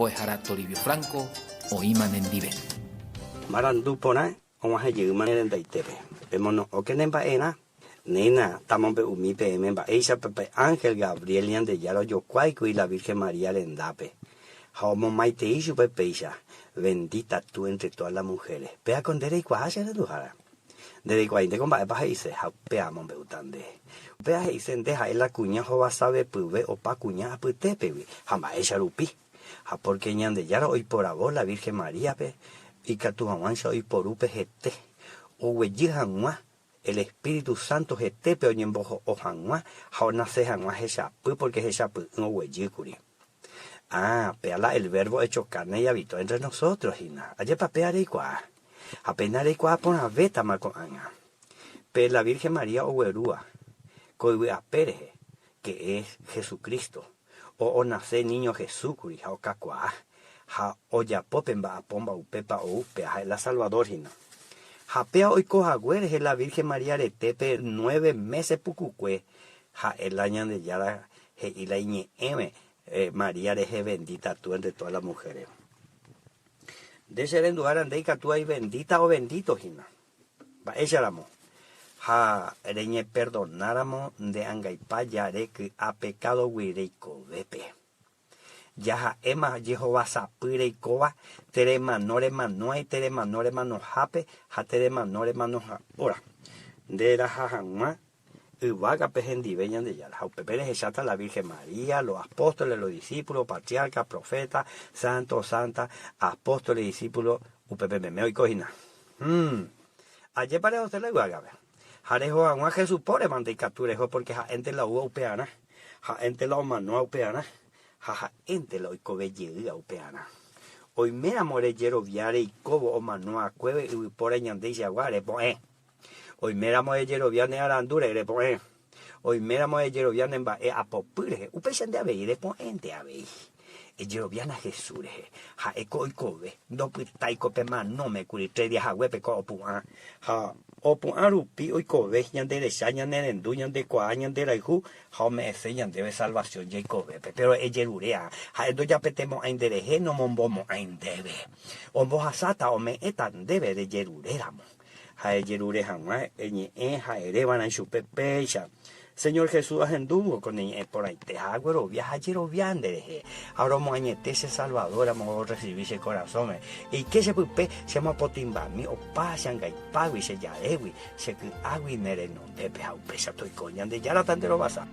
Mbo'ehára Toribio Franco oĩma nendive. Marandu porã og̃uahẽ jeýma ne rendaitépe. Pemono'õke ne mba'erã. Néina, tamombe'umi peẽme mba'éichapa pe ánhel Gabriel Ñandejára ojokuáikuri la Virgen María rendápe, ha omomaitei chupe péicha, Bendita tú entre todas las mujeres. Péa ko nde reikuaa che renduhára. Nde reikuaáinte ko mba'épa he'ise, ha upéva amombe'úta nde. Upéva he'ise nde ha'e la kuña hovasavepyve opa kuña apytépegui, ha mba'éicha rupi. Ha pórke Ñandejára oiporavo la Virgen Maríape ikatu hag̃uáicha oiporu pe hete, oguejy hag̃ua el Espíritu Santo hetépe oñemboho'o hag̃ua ha onase hag̃ua hechapy pórke hechapy'ỹ oguejýkuri. Ah, péa la el Verbo hecho carne y habitó entre nosotros hína. Ajépa péa reikuaa? Ha péina reikuaa porãvétama ko'ág̃a. Pe la Virgen María oguerúva ko yvy ape rehe, que es Jesucristo, o onase niño Jesús kuri ha okakuaa, ha ojapo pe mba'apo mba'upépa ou, péa ha'e la Salvador hína. Ha péa oiko hague rehe la Virgen María retépe nueve meses pukukue, ha'e la Ñandejára He'i la iñe'ẽme, María rehe bendita tú entre todas las mujeres. Nde che renduhára nde ikatu ai bendita o bendito hína. Mba'éicha ramo? Ha reñeperdonáramo nde angaipa jare ky'a pekádogui reikovépe. Jaha'éma jehovasapy reikóva, teremano remanóai, teremano remanohápe ha teremano remanoha'óra. Nde raha hag̃ua Yvágape hendive Ñandejára, ha upépe rehecháta la Virgen María, los apóstoles, los discípulos, patriarca, profeta, santo, santa, apóstoles, discípulos, upépe meme oiko hína. Hum. Ajépa rehose la yvágape? Ha reho hag̃ua Jesús póre mante ikatu reho porque ha'énte la oúva upearã, ha'énte la omanóva upearã, ha ha'énte la oikove jeýva upearã. Oiméramo rejerovia reikóvo omano'akuéve yvypóra ñandeichagua, repo'ẽ. Oiméramo ejerovia ne arandúre, repo'ẽ. Oiméramo ejerovia ne mba'e apopy rehe, upéicha nde avei repo'ẽnte avei. Ejeroviána Jesús rehe. Ha'e ko oikove, ndopytái ko pe manóme kuri tres día haguépe ko opu'ã. Ha opu'ã rupi oikove, ñande recha, ñane rendu, ñande kuaa, ñande rayhu ha ome'ẽse ñandéve salvación jaikovépe. Péro ejeruréa, ha'e ndojapetemo'ãi nde rehe, nomombomo'ãi ndéve. Ombohasáta, ome'ẽta ndéve rejeruréramo. Ha ejerure hag̃ua eñe'ẽ ha ereva'erã ichupe péicha, Señor Jesús, ahendúvo ko ne ñe'ẽ porãite ha aguerovia ha ajerovia nde rehe, ha romoañete che Salvador ramo orresivi che korasõme, eike che pype che mopotĩmbami opa che angaipágui, che jarégui, che ky'águi ne renondépe ha upéicha toiko Ñandejára ta nde rovasa.